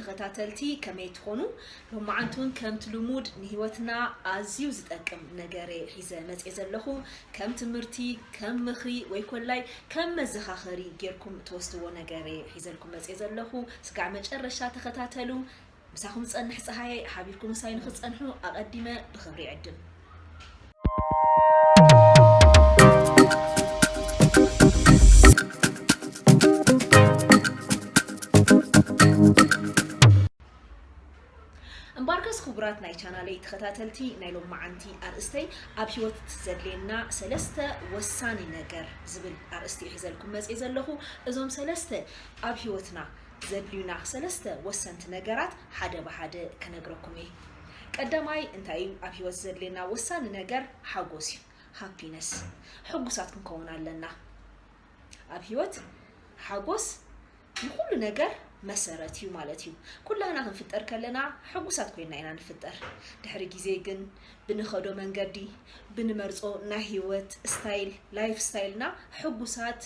ተኸታተልቲ ከመይ ትኾኑ? ሎማዓንቲ እውን ከምቲ ልሙድ ንህይወትና ኣዝዩ ዝጠቅም ነገር እየ ሒዘ መፅየ ዘለኹ። ከም ትምህርቲ፣ ከም ምኽሪ ወይ ኮላይ ከም መዘኻኸሪ ጌርኩም ትወስድዎ ነገር እየ ሒዘልኩም መፅየ ዘለኹ። ስጋዕ መጨረሻ ተኸታተሉ። ምሳኹም ዝጸንሕ ጸሃየ ሓቢርኩም ምሳይ ንኽትጸንሑ ኣቐዲመ ብኽብሪ ይዕድም። እምበኣርከስ ክቡራት ናይ ቻናለይ ተኸታተልቲ፣ ናይ ሎማዓንቲ ኣርእስተይ ኣብ ህይወት ዘድልየና ሰለስተ ወሳኒ ነገር ዝብል ኣርእስቲ እየ ሒዘልኩም መፅየ ዘለኹ። እዞም ሰለስተ ኣብ ህይወትና ዘድልዩና ሰለስተ ወሰንቲ ነገራት ሓደ ብሓደ ክነግረኩም እየ። ቀዳማይ እንታይ እዩ ኣብ ህይወት ዘድልየና ወሳኒ ነገር? ሓጎስ እዩ፣ ሃፒነስ። ሕጉሳት ክንከውን ኣለና። ኣብ ህይወት ሓጎስ ንኹሉ ነገር መሰረት እዩ ማለት እዩ። ኩላህና ክንፍጠር ከለና ሕጉሳት ኮይና ኢና ንፍጠር። ድሕሪ ግዜ ግን ብንኸዶ መንገዲ፣ ብንመርጾ ናይ ህይወት ስታይል፣ ላይፍ ስታይልና ሕጉሳት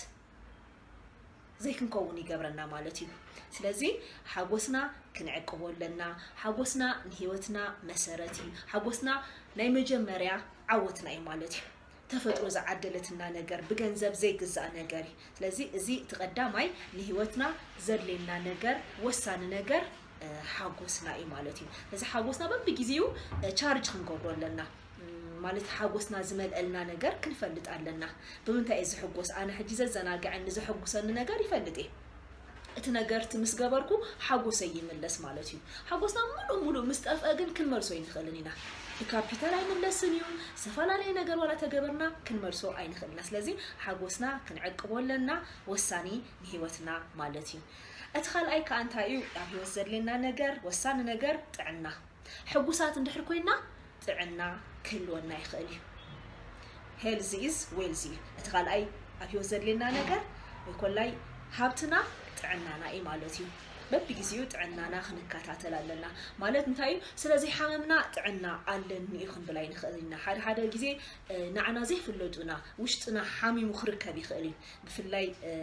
ዘይክንከውን ይገብረና ማለት እዩ። ስለዚ ሓጎስና ክንዕቅቦ ኣለና። ሓጎስና ንህይወትና መሰረት እዩ። ሓጎስና ናይ መጀመርያ ዓወትና እዩ ማለት እዩ። ተፈጥሮ ዝዓደለትና ነገር፣ ብገንዘብ ዘይግዛእ ነገር እዩ። ስለዚ እዚ እቲ ቀዳማይ ንህይወትና ዘድልየና ነገር፣ ወሳኒ ነገር፣ እ፣ ሓጎስና እዩ ማለት እዩ። ስለዚ ሓጎስና በብግዜኡ፣ እ፣ ቻርጅ ክንገብሮ ኣለና። እም፣ ማለት ሓጎስና ዝመልአልና ነገር ክንፈልጥ ኣለና። ብምንታይ እየ ዝሕጎስ? ኣነ ሕጂ ዘዘናግዐኒ ዘሐጉሰኒ ነገር ይፈልጥ እየ። እቲ ነገር እቲ ምስ ገበርኩ ሓጎሰይ ይምለስ ማለት እዩ። ሓጎስና ሙሉእ ሙሉእ ምስ ጠፍአ ግን ክንመልሶ ኣይንኽእልን ኢና። ብካፒታል ኣይምለስን እዩ። ዝተፈላለየ ነገር ዋላ ተገበርና ክንመልሶ ኣይንኽእልን ኢና። ስለዚ ሓጎስና ክንዕቅቦ ኣለና፣ ወሳኒ ንህይወትና ማለት እዩ። እቲ ካልኣይ ከኣ እንታይ እዩ? ኣብ ህይወት ዘድልየና ነገር፣ ወሳኒ ነገር ጥዕና። ሕጉሳት እንድሕር ኮይና ጥዕና ክህልወና ይኽእል እዩ። ሄልዝ ኢዝ ዌልዝ እዩ። እቲ ካልኣይ ኣብ ህይወት ዘድልየና ነገር ወይ ኮላይ ሃብትና ጥዕናና እዩ ማለት እዩ። በብግዜኡ ጥዕናና ክንከታተል ኣለና። ማለት እንታይ እዩ? ስለ ዘይሓመምና ጥዕና ኣለኒ እዩ ክንብል ኣይንኽእልን ኢና። ሓደ ሓደ ግዜ፣ እ፣ ንዓና ዘይፍለጡና ውሽጥና ሓሚሙ ክርከብ ይኽእል እዩ። ብፍላይ፣ እ፣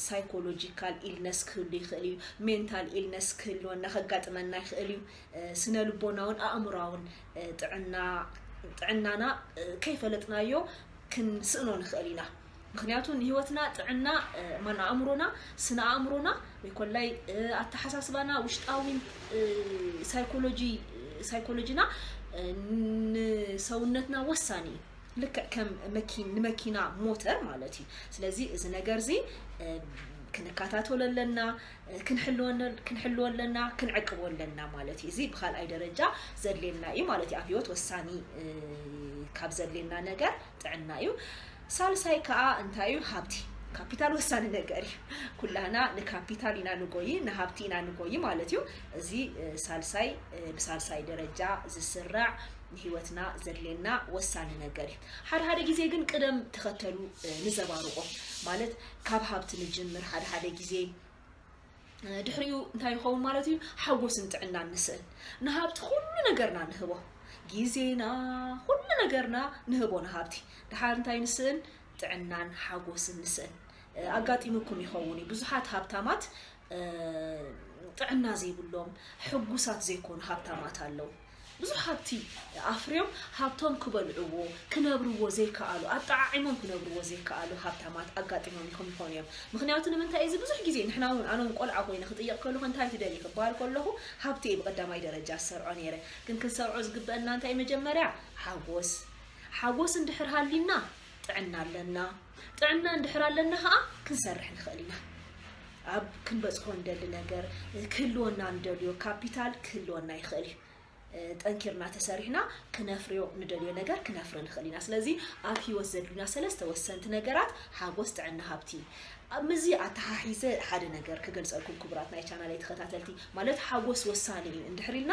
ሳይኮሎጂካል ኢልነስ ክህሉ ይኽእል እዩ። ሜንታል ኢልነስ ክህልወና ከጋጥመና ይኽእል እዩ። እ፣ ስነ ልቦናውን ኣእምሮኣውን፣ እ፣ ጥዕና፣ ጥዕናና፣ እ፣ ከይፈለጥናዮ ክንስእኖ ንኽእል ኢና። ምኽንያቱ ንህይወትና ጥዕና፣ እ፣ ማን ኣእምሮና፣ ስነ ኣእምሮና ወይ ኮላይ፣ እ፣ ኣተሓሳስባና፣ ውሽጣዊ፣ እ፣ ሳይኮሎጂ፣ ሳይኮሎጂና፣ እ፣ ንሰውነትና ወሳኒ እዩ። ልክዕ ከም መኪን-፣ ንመኪና ሞተር ማለት እዩ። ስለዚ እዚ ነገር እዚ፣ እ፣ ክንከታተሎ ኣለና፣ እ፣ ክንሕልወነ-፣ ክንሕልዎ ኣለና፣ ክንዕቅቦ ኣለና ማለት እዩ። እዚ ብኻልኣይ ደረጃ ዘድልየና እዩ ማለት እዩ። ኣብ ህይወት ወሳኒ፣ እ፣ ካብ ዘድልየና ነገር ጥዕና እዩ። ሳልሳይ ከኣ እንታይ እዩ? ሃብቲ። ካፒታል ወሳኒ ነገር እዩ። ኩላህና ንካፒታል ኢና ንጎይ፣ ንሃብቲ ኢና ንጎይ ማለት እዩ። እዚ፣ እ፣ ሳልሳይ፣ እ፣ ብሳልሳይ ደረጃ ዝስራዕ ንህይወትና ዘድልየና ወሳኒ ነገር እዩ። ሓደ ሓደ ግዜ ግን ቅደም ተኸተሉ፣ እ፣ ንዘባርቆ። ማለት ካብ ሃብቲ ንጅምር ሓደ ሓደ ግዜ፣ እ፣ ድሕሪኡ እንታይ ይኸውን ማለት እዩ? ሓጎስን ጥዕናን ንስእን። ንሃብቲ ኩሉ ነገርና ንህቦ። ግዜና፣ ኩሉ ነገርና ንህቦ ንሃብቲ። ድሓር እንታይ ንስእን? ጥዕናን ሓጎስን ንስእን። እ፣ ኣጋጢሙኩም ይኸውን እዩ። ብዙሓት ሃብታማት፣ እ፣ ጥዕና ዘይብሎም፣ ሕጉሳት ዘይኮኑ ሃብታማት ኣለዉ። ብዙሕ ሃብቲ ኣፍርዮም ሃብቶም ክበልዕዎ፣ ክነብርዎ ዘይከኣሉ፣ ኣጠዓዒሞም ክነብርዎ ዘይከኣሉ ሃብታማት ኣጋጢሞም ይኹም ይኾኑ እዮም። ምኽንያቱ ንምንታይ እዚ ብዙሕ ግዜ ንሕና እውን፣ ኣነ እውን ቆልዓ ኮይነ ክጥየቕ ከለኹ እንታይ ትደሊ ክበሃል ከለኹ ሃብቲ እየ ብቐዳማይ ደረጃ ዝሰርዖ ነይረ። ግን ክንሰርዖ ዝግበአና እንታይ መጀመርያ? ሓጎስ። ሓጎስ እንድሕር ሃሊና ጥዕና ኣለና። ጥዕና እንድሕር ኣለና ኸዓ ክንሰርሕ ንኽእል ኢና። ኣብ ክንበጽሖ ንደሊ ነገር ክህልወና ንደልዮ ካፒታል ክህልወና ይኽእል እዩ። እ፣ ጠንኪርና ተሰሪሕና ክነፍርዮ ንደልዮ ነገር ክነፍሪ ንኽእል ኢና። ስለዚ ኣብ ህይወት ዘድሉና ሰለስተ ወሰንቲ ነገራት ሓጎስ፣ ጥዕና፣ ሃብቲ። ኣብ ምዚ ኣተሓሒዘ ሓደ ነገር ክገልጸልኩም ክቡራት ናይ ቻናለይ ተኸታተልቲ፣ ማለት ሓጎስ ወሳኒ እዩ እንድሕር ኢልና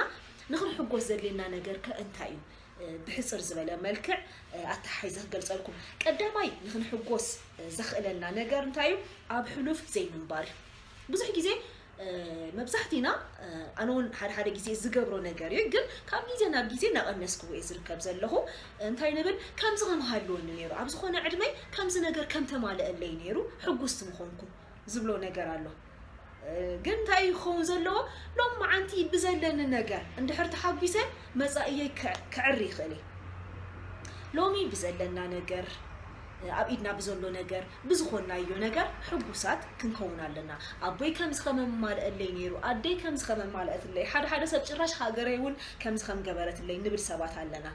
ንኽንሕጎስ ዘድልየና ነገር ከ እንታይ እዩ? እ፣ ብሕጽር ዝበለ መልክዕ፣ እ፣ ኣተሓሒዘ ክገልጸልኩም። ቀዳማይ ንኽንሕጎስ፣ እ፣ ዘኽእለና ነገር እንታይ እዩ? ኣብ ሕሉፍ ዘይምንባር እዩ። ብዙሕ ግዜ፣ እ፣ መብዛሕቲና፣ እ፣ ኣነ እውን ሓደ ሓደ ግዜ ዝገብሮ ነገር እዩ፣ ግን ካብ ግዜ ናብ ግዜ እናቐነስክዎ እየ ዝርከብ ዘለኹ። እንታይ ንብል? ከምዚ ከም ሃልወኒ ነይሩ፣ ኣብ ዝኾነ ዕድመይ ከምዚ ነገር ከም ተማልአለይ ነይሩ፣ ሕጉስቲ ምኾንኩ ዝብሎ ነገር ኣሎ። ግን እንታይ እዩ ክኸውን ዘለዎ? ሎም መዓንቲ ብዘለኒ ነገር እንድሕር ተሓጒሰ፣ መጻእየይ ክዕሪ ይኽእል እዩ። ሎሚ ብዘለና ነገር፣ ኣብ ኢድና ብዘሎ ነገር፣ ብዝኾንናዮ ነገር ሕጉሳት ክንከውን ኣለና። ኣቦይ ከምዚ ከመማልአለይ ነይሩ፣ ኣደይ ከምዚ ከመማልአትለይ፣ ሓደ ሓደ ሰብ ጭራሽ ሃገረይ እውን ከምዚ ከም ገበረትለይ ንብል ሰባት ኣለና።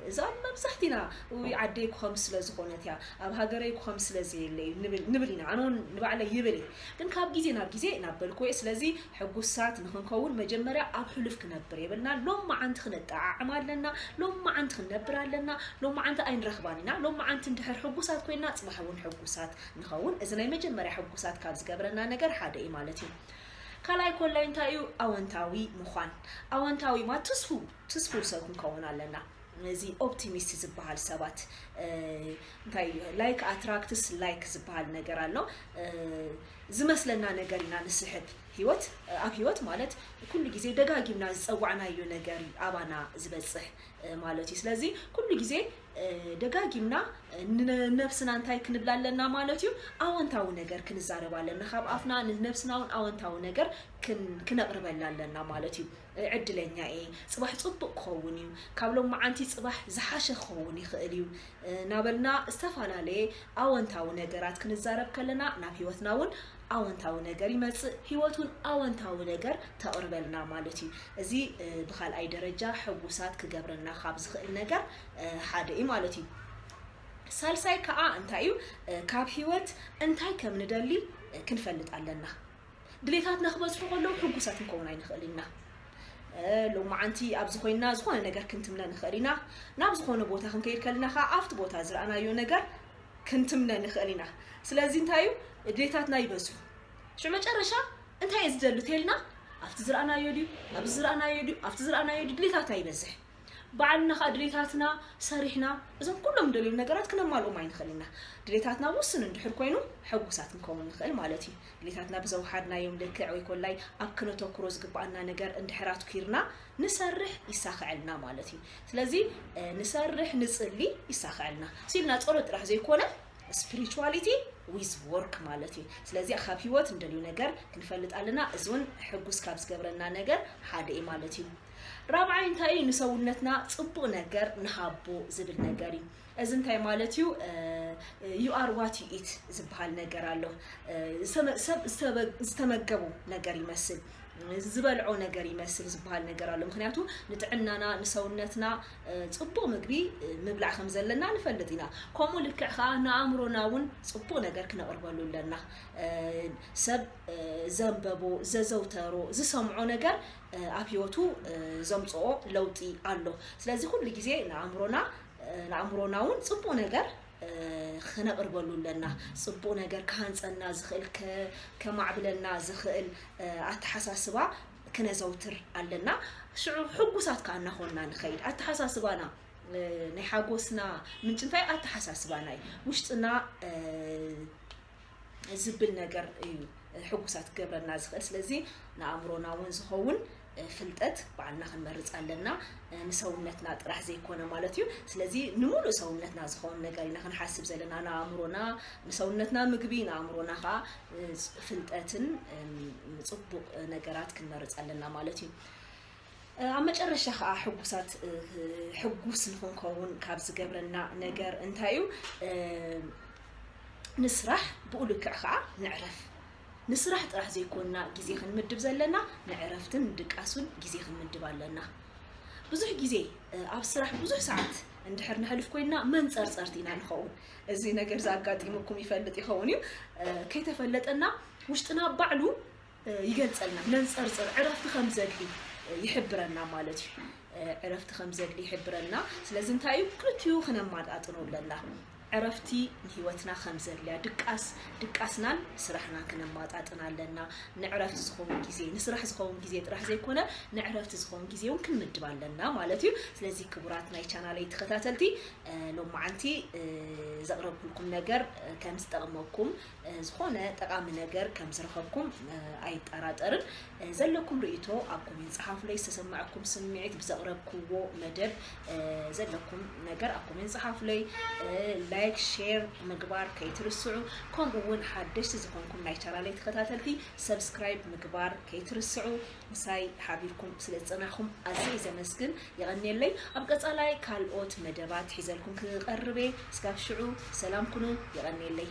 እዛ መብዛሕቲና፣ ውይ ዓደይ ክኸም ስለ ዝኾነት እያ፣ ኣብ ሃገረይ ክኸም ስለ ዘየለ እዩ ንብል ኢና። ኣነ እውን ንባዕለይ ይብል እየ። ግን ካብ ግዜ ናብ ግዜ ናብ በልኩ እየ። ስለዚ ሕጉሳት ንኽንከውን መጀመርያ ኣብ ሕሉፍ ክነብር የብልና። ሎም መዓንቲ ክነጠዓዕም ኣለና። ሎም መዓንቲ ክንነብር ኣለና። ሎም መዓንቲ ኣይንረኽባን ኢና። ሎም መዓንቲ እንድሕር ሕጉሳት ኮይና፣ ጽባሕ እውን ሕጉሳት ንኸውን። እዚ ናይ መጀመርያ ሕጉሳት ካብ ዝገብረና ነገር ሓደ እዩ ማለት እዩ። ካልኣይ ኮላይ እንታይ እዩ? ኣወንታዊ ምዃን። ኣወንታዊ ማለት ትስፉ ትስፉ ሰብ ክንከውን ኣለና። እዚ ኦፕቲሚስት ዝበሃል ሰባት እንታይ like attracts like ዝበሃል ነገር ኣሎ። ዝመስለና ነገር ኢና ንስሕብ። ህይወት ኣብ ህይወት ማለት ኩሉ ግዜ ደጋጊምና ዝጸዋዕናዮ ነገር እዩ ኣባና ዝበጽሕ ማለት እዩ። ስለዚ ኩሉ ግዜ ደጋጊምና ንነብስና እንታይ ክንብላ ኣለና ማለት እዩ? ኣወንታዊ ነገር ክንዛረብ ኣለና። ካብ ኣፍና ንነብስና እውን ኣወንታዊ ነገር ክነቕርበላ ኣለና ማለት እዩ። ዕድለኛ እየ፣ ጽባሕ ጽቡቕ ክኸውን እዩ፣ ካብ ሎም መዓንቲ ጽባሕ ዝሓሸ ክኸውን ይኽእል እዩ እናበልና ዝተፈላለየ ኣወንታዊ ነገራት ክንዛረብ ከለና ናብ ህይወትና እውን ኣወንታዊ ነገር ይመጽእ፣ ህይወት እውን ኣወንታዊ ነገር ተቕርበልና ማለት እዩ። እዚ ብኻልኣይ ደረጃ ሕጉሳት ክገብረና ካብ ዝኽእል ነገር ሓደ እዩ ማለት እዩ። ሳልሳይ ከዓ እንታይ እዩ? ካብ ህይወት እንታይ ከም ንደሊ ክንፈልጥ ኣለና። ድሌታትና ክበዝሑ ከለዉ ሕጉሳት ክንከውን ኣይንኽእል ኢና። ሎመዓንቲ ኣብዚ ኮይና ዝኾነ ነገር ክንትምነ ንኽእል ኢና። ናብ ዝኾነ ቦታ ክንከይድ ከለና ከዓ ኣብቲ ቦታ ዝረኣናዮ ነገር ክንትምነ ንኽእል ኢና። ስለዚ እንታይ እዩ? ድሌታትና ይበዝሑ። ሽዑ መጨረሻ እንታይ እየ ዝደሊ ተልና ኣብቲ ዝረኣናዮ ድዩ፣ ኣብዚ ዝረኣናዮ ድዩ፣ ኣብቲ ዝረኣናዮ ድዩ ድሌታትና ይበዝሕ። ባዕልና ከዓ ድሌታትና ሰሪሕና እዞም ኩሎም እንደልዮም ነገራት ክነማልኦም ኣይንኽእል ኢና። ድሌታትና ውስን እንድሕር ኮይኑ ሕጉሳት ክንከውን ንኽእል ማለት እዩ። ድሌታትና ብዘውሓድናዮም ልክዕ ወይ ኮላይ ኣብ ክነተኩሮ ዝግባኣና ነገር እንድሕር ኣትኩርና ንሰርሕ ይሳኸዐልና ማለት እዩ። ስለዚ ንሰርሕ ንጽሊ ይሳኸዐልና ሲልና ጸሎት ጥራሕ ዘይኮነ spirituality with work ማለት እዩ። ስለዚ ካብ ህይወት እንደልዩ ነገር ክንፈልጥ ኣለና። እዚ እውን ሕጉስ ካብ ዝገብረና ነገር ሓደ እዩ ማለት እዩ። ራብዓይ እንታይ እዩ? ንሰውነትና ጽቡቕ ነገር ንሃቦ ዝብል ነገር እዩ። እዚ እንታይ ማለት እዩ? You are what you eat ዝበሃል ነገር ኣሎ። ሰብ ዝተመገቡ ነገር ይመስል፣ ዝበልዖ ነገር ይመስል ዝበሃል ነገር ኣሎ። ምክንያቱ ንጥዕናና ንሰውነትና ጽቡቕ ምግቢ ምብላዕ ከም ዘለና ንፈልጥ ኢና። ከምኡ ልክዕ ከዓ ንኣእምሮና እውን ጽቡቕ ነገር ክነቕርበሉ ኣለና። ሰብ ዘንበቦ፣ ዘዘውተሮ፣ ዝሰምዖ ነገር ኣብ ህይወቱ ዘምፅኦ ለውጢ ኣሎ። ስለዚ ኩሉ ግዜ ንኣእምሮና ንኣእምሮና እውን ፅቡቅ ነገር ክነቅርበሉ ኣለና። ፅቡቅ ነገር ክሃንፀና ዝኽእል፣ ከማዕብለና ዝኽእል ኣተሓሳስባ ክነዘውትር ኣለና። ሽዑ ሕጉሳት ከዓ እናኾንና ንኸይድ። ኣተሓሳስባና ናይ ሓጎስና ምንጭ እንታይ ኣተሓሳስባና እዩ። ውሽጥና ዝብል ነገር እዩ ሕጉሳት ክገብረና ዝኽእል። ስለዚ ንኣእምሮና እውን ዝኸውን ፍልጠት ባዕልና ክንመርፅ ኣለና። ንሰውነትና ጥራሕ ዘይኮነ ማለት እዩ። ስለዚ ንምሉእ ሰውነትና ዝኸውን ነገር ኢና ክንሓስብ ዘለና። ንኣእምሮና፣ ንሰውነትና ምግቢ፣ ንኣእምሮና ከዓ ፍልጠትን ፅቡቅ ነገራት ክንመርፅ ኣለና ማለት እዩ። ኣብ መጨረሻ ከዓ ሕጉሳት ሕጉስ ንክንከውን ካብ ዝገብረና ነገር እንታይ እዩ? ንስራሕ ብኡ ልክዕ ከዓ ንዕረፍ። ንስራሕ ጥራሕ ዘይኮንና ግዜ ክንምድብ ዘለና፣ ንዕረፍትን ንድቃሱን ግዜ ክንምድብ ኣለና። ብዙሕ ግዜ ኣብ ስራሕ ብዙሕ ሰዓት እንድሕር ነሕልፍ ኮይንና መንፀርፀርቲ ኢና ንኸውን። እዚ ነገር እዚ ኣጋጢሙኩም ይፈልጥ ይኸውን እዩ። ከይተፈለጠና ውሽጥና ባዕሉ ይገልፀልና። ነንፀርፅር፣ ዕረፍቲ ከም ዘድሊ ይሕብረና ማለት እዩ። ዕረፍቲ ከም ዘድሊ ይሕብረና። ስለዚ እንታይ እዩ? ክልቲኡ ክነማጣጥኖ ኣለና። ዕረፍቲ ንህይወትና ከም ዘድልያ፣ ድቃስ ድቃስናን ስራሕናን ክነማጣጥን ኣለና። ንዕረፍቲ ዝኸውን ግዜ፣ ንስራሕ ዝኸውን ግዜ ጥራሕ ዘይኮነ ንዕረፍቲ ዝኸውን ግዜ እውን ክንምድብ ኣለና ማለት እዩ። ስለዚ ክቡራት ናይ ቻናለይ ተኸታተልቲ፣ ሎመዓንቲ ዘቕረብኩልኩም ነገር ከም ዝጠቕመኩም፣ ዝኾነ ጠቓሚ ነገር ከም ዝረኸብኩም ኣይጠራጠርን። ዘለኩም ርእይቶ ኣብ ኮሜንት ጸሓፉለይ። ዝተሰማዕኩም ስምዒት ብዘቕረብክዎ መደብ ዘለኩም ነገር ኣብ ኮሜንት ጸሓፉለይ። ላይክ፣ ሼር ምግባር ከይትርስዑ። ከምኡ እውን ሓደሽቲ ዝኾንኩም ናይ ቻናለይ ተኸታተልቲ ሰብስክራይብ ምግባር ከይትርስዑ። ምሳይ ሓቢርኩም ስለ ዝጸናኹም ኣዝየ ዘመስግን። የቐንየለይ። ኣብ ቀጻላይ ካልኦት መደባት ሒዘልኩም ክቐርብ እየ። እስካብ ሽዑ ሰላም ኩኑ። የቐንየለይ።